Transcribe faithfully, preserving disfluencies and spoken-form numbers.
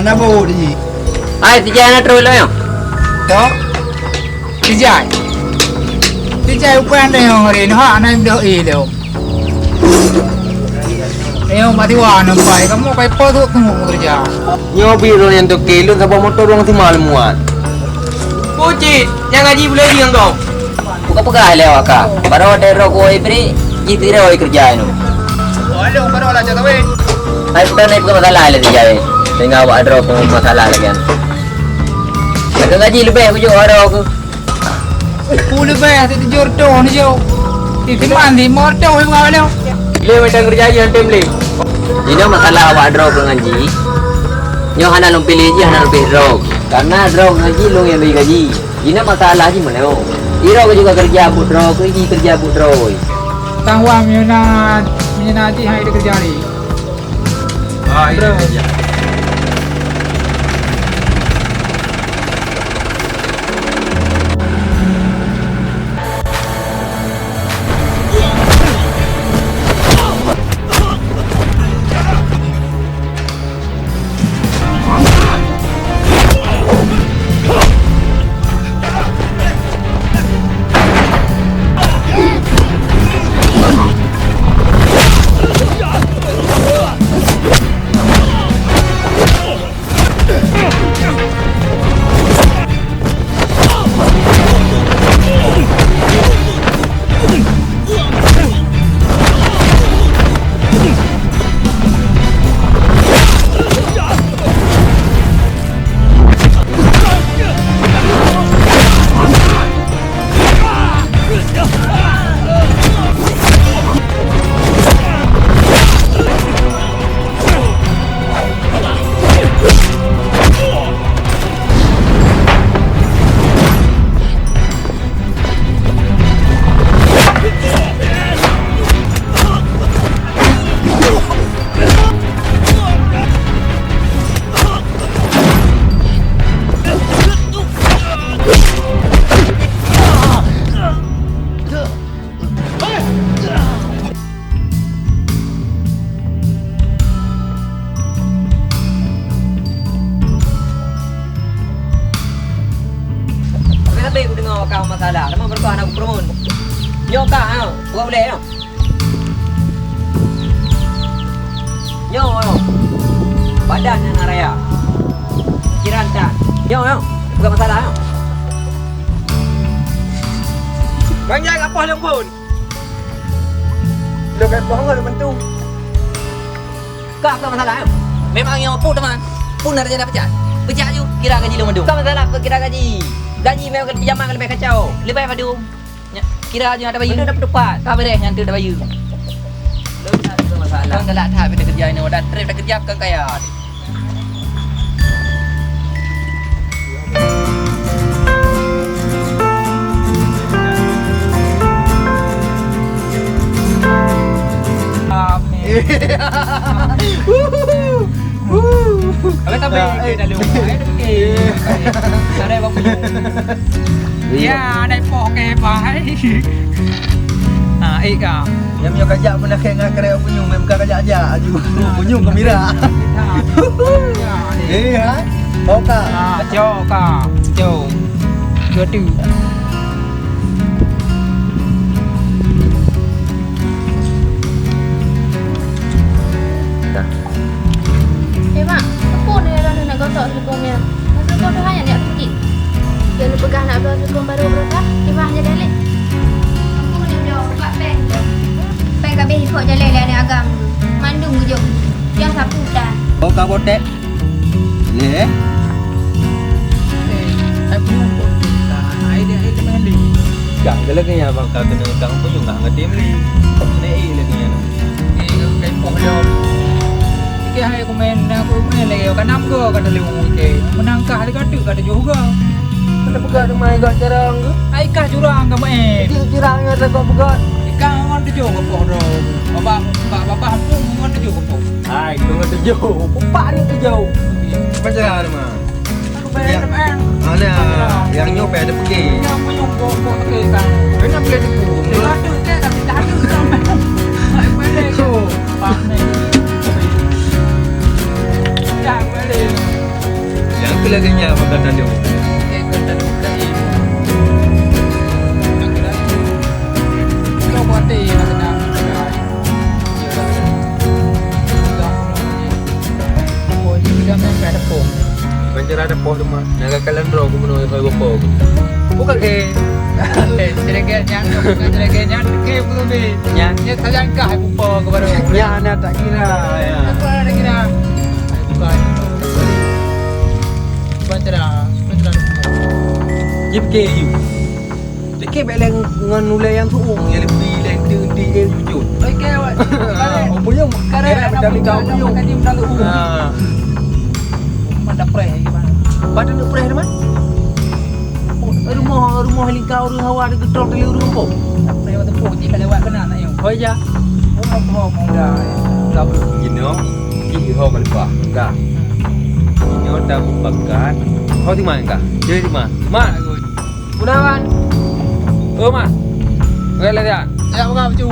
Saboh di. Hai, sijai na troh lom, ya? Toh? Sijai. Sijai upan deh, yang hari ni, ha, na dok eh, dok. Eh, mati wah, nampak. Kamu kai po tu, kamu kerja. Nyoe biro nyang toke, lôn saboh moto ruang sima lôn muat. Pucit, nyang ngaji buleuen di ngon gom. Peugah-peugah lé awak ka. Baroe watèe droe kuwoe bri, jih sidroe keureuja nyoe. Oh, adoh, baroe lah cok kawin. Hai, bukan hai, bukan masalah lé sijai. Sehingga awak droe pun masalah lagi kan. Lagèe gaji leubeh kujok awak droe ku. Ku leubeh, situjur toh ni jok. Di teman, di motor, ibu awak lé. Lé macam kerja aja, hantem lé. Inoe masalah awak droe keu ngaji. Nyoe hana lôn piléh jih, hana lôn piléh droe. Karena droe ngaji lôn nyang bri gaji. Jinoe masalah jih meunoe. Sidroe juga keureuja buet droe, keu jih keureuja buet droe. Tang wah meunyoe na, meunyoe na jih hai keureuja lé. Ah, iya, iya. Habéh-habéh kudeungoe kah masalah, teuma beureukat hana kupeureumeun. Nyoe kah, ha, buka ulèe nyoe. Nyoe, nyoe. Badan nyang na raya. Pikiran tan. Nyoe, nyoe. Bukan masalah, nyoe. Bang Jai, ka poh lôn phôn. Lôn ka poh ngon lôn bantu. Ka, ka masalah, eh? Memang nyoe peue teuma? Peue na rencana peujak? Peujak aju, kira gaji lôn mandum. Ka masalah peukira gaji. Gaji memang ka pinjaman ka leubeh kacau. Leubeh padum. Nya, kira aju ada bayeue. Beutôi, dapat tepat. Ka beureh nyan teuh ada bayeue. Lôn na masalah. Kon galak that beda kerja inoe, dan trép dah kerja kon kaya. Kalau tak baik, eh, dah lupa. Eh, dah fikir. Iya. Ada yang pakai, Pak. Ha, eh, ka. Nyang meunyoe kajak pun akhé ngon karek punyueng, meuka kajak-jak aju. Punyueng geumbira. Eh, ha? Oka. Ha, cok ka. Cok. Dua tu. Dah. Eh, Mak, peue na lôn nak gosok silikon nyan? Silikon tu hanya nak putih. Dia lu peugah nak bloe silikon baru berapa? Lima hanya dalek. Aku ni bloe buka peng tu. Peng ka habéh ipok jalè lé aneuk agam. Mandum geujok. Nyang sapu tan. Oh, ka botek. Lé. Eh, tapi untuk kita, ai dia, ai dia main di. Kang, kalau kaya abang ka kena kang pun juga ngerti beli. Naik lagi ya. Eh, kayak poh dia. Oke, hai, aku main, aku main lagi. Kan enam go, kata dia, oke. Menangkah dia kata, kata juga. Kena pegat rumah, agak jarang ke? Ai kah jurang ke main? Jadi jurang yang ada kau pegat. Ikan ngon tujuh ke poh dia. Babah, babah, babah ampun ngon tujuh ke poh. Hai, tu ngon tujuh. Empat ni tujuh. Macam mana, Mak? Aku bayar M M. Mana? Yang nyoe payah ada pergi. Yang menyumbung kok pergi kan. Kena boleh tipu. Dia ada ke, tapi dah ada sama. Hai, boleh. Oh. Pak ni. Dah boleh. Lagèe nyan maka talo. Keu talo kai. Kau buat teh nak kena. Oh, jadi dah main kat dapur. Banjir ada poh rumah. Nak kalian roh gubernur yang kau poh. Bukan ke? Cerita nyan, cerita nyan ke belum ni. Nyan. Nyan sayang kah aku poh ke baru. Ya, anak tak kira ya. Apa ada kira? Bukan. Bukan cerah, bukan cerah. Jip ke you. Dikit bèk lé ngon ulèe nyang su'ueng, nyang leubeh lé teuti eh jujur. Oke, awak. Oh, buyung. Karena ada macam kau buyung. Tadi udah lu. Ha. Mana preh gimana? Pada nak preh teman? Oh, rumah, rumah lingkar urang hawa ada gedong dari urang kampung. Tak preh waktu pun, tiba lewat kena nak yang. Oh, ya. Oh, mau, mau, mau dah. Dah belum. Gino, ih ho ka leupah. Dah. Gino dah bupakan. Ho di mana kah? Jadi di mana? Mana? Gunawan. Oh, mah. Oke, latihan. Ya, buka baju.